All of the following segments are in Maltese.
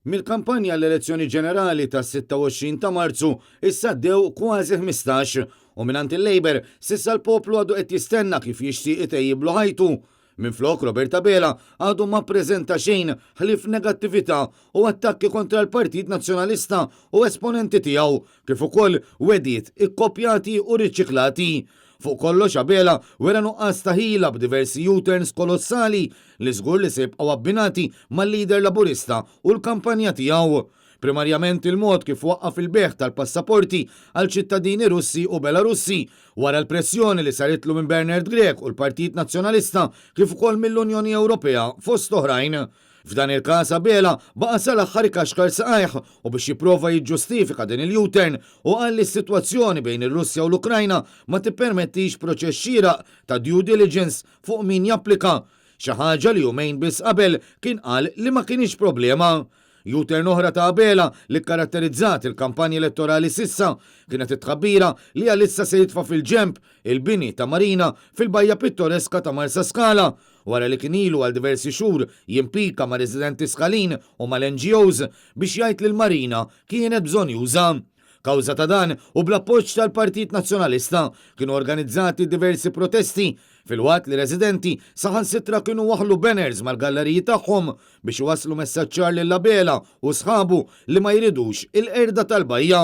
Mill-kampanja għall-elezzjoni ġenerali tas-26 ta' Marzu issa għaddew kważi 15 u mingħand il-Labour s'issa l-poplu għadu qed jistenna kif jixtieq itejjiblu ħajtu. Minflok Robert Abela għadu ma ppreżenta xejn ħlief negattività u attakki kontra l-Partit Nazzjonalista u esponenti tiegħu kif ukoll wegħdiet ikkopjati u riċiklati. Fuq kollox Abela wera nuqqas ta' ħila b'diversi U-turns kolossali li żgur li se jibqgħu abbinati mal-leader Laburista u l-kampanja tiegħu. Primarjament il-mod kif waqqaf il-bejgħ tal-passaporti għal ċittadini Russi u Belarussi wara l-pressjoni li saritlu minn Bernard Grech u l-Partit Nazzjonalista kif ukoll mill-Unjoni Ewropea fost oħrajn. F'dan il-każ Abela baqa' sal-aħħar ikaxkar saqajh u biex jipprova jiġġustifika din il-U-turn hu qal li s-sitwazzjoni bejn ir-Russja u l-Ukrajna ma tippermettix proċess xieraq ta' due diligence fuq min japplika, xi ħaġa li jumejn biss qabel kien qal li ma kinitx problema. U-turn oħra ta' Abela li kkaratterizzat il-kampanja elettorali s'issa kienet it-tħabbira li għalissa se jitfa' fil-ġenb il-bini ta' marina fil-bajja pittoreska ta' Marsaskala wara li kien ilu għal diversi xhur jimpika ma' residenti Skalin u mal-NGOs biex jgħid li l-marina kienet bżonnjuża. Kawża ta' dan u bl-appoġġ tal-Partit Nazzjonalista kienu organizzati diversi protesti filwaqt li residenti saħansitra kienu waħħlu banners mal-galleriji tagħhom biex iwasslu messaġġ ċar lil Abela u sħabu li ma jridux il-qerda tal-bajja.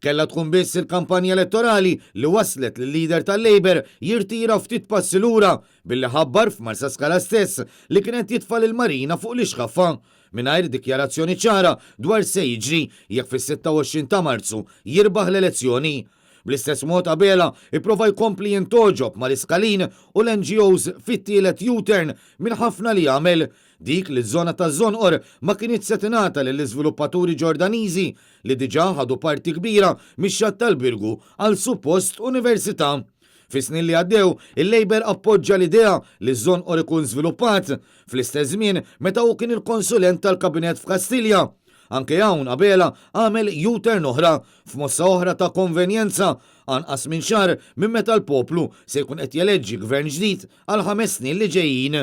Kellha tkun biss il-kampanja elettorali li wasslet lil-leader tal-Labour jirtira ftit passi lura billi ħabbar f'Marsaskala stess li kien qed jitfa' lill-Marina fuq l-ixkaffa, mingħajr dikjarazzjoni ċara dwar x'se jiġri jekk fis-26 ta' Marzu jirbaħ l-elezzjoni. Bl-istess mod Abela ipprova jkompli jintgħoġob mal-Iskalin u l-NGOs fit-tielet U-turn minn ħafna li għamel, dik li ż-żona taż-Żonqor ma kinitx se tingħata lill-iżviluppaturi Ġordaniżi li diġà ħadu parti kbira mix-xatt tal-Birgu għal suppost università. Fis-snin li għaddew, il-Labour appoġġa l-idea li ż-Żonqor ikun żviluppat, fl-istess żmien meta hu kien il-konsulent tal-Kabinett f'Kastilja. Anke hawn Abela għamel U-turn oħra, f'mossa oħra ta' konvenjenza, anqas minn xahar minn meta l-poplu se jkun qed jeleġġi Gvern ġdid għall-ħames snin li ġejjin.